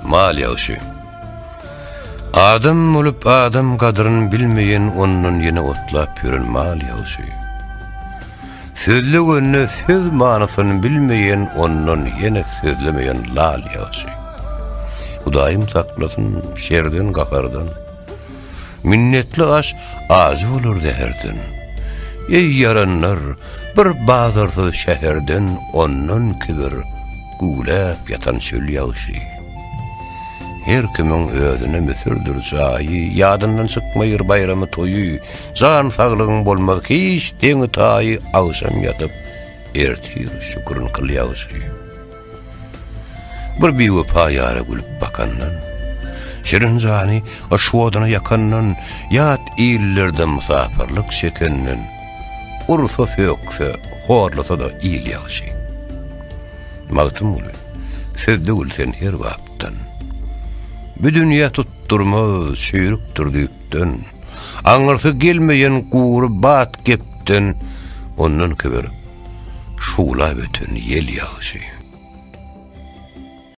Mal ýagşy. Adam bolup adam gadryn bilmeýen ondan ýene otlap ýören mal ýagşy. Sözlegende söz manysyny bilmeýen ondan ýene sözlemeýen lal ýagşy. Hudaýym saklasyn şerden gahardan. Minnetli aş ajy bolar zäherden. Eý ýaranlar, bir bazarsyz şäherden ondan kibir güwläp ýatan çöl ýagşy. Her kimiň özüne müsürdir jaýy, ýadyndan çykmaýyr baýramy toýy, jan saglygyň bolmaz hiç deňi-taýy, agşam ýatyp, ertir şükürin kyl ýagşy. Bir biwepa ýara gülüp bakandan, Şirin jany yşk oduna ýakandan, Ýat illerde mysapyrlyk çekenden, Ursa sökse, horlasa-da il ýagşy. Magtymguly, sözde gül sen her bapdan. Bu dünýä tutdurmaz, çüýrükdir düýpden. Aňyrsy gelmeýän gury bat gepden, Ondan kibir şuwlap öten ýel ýagşy.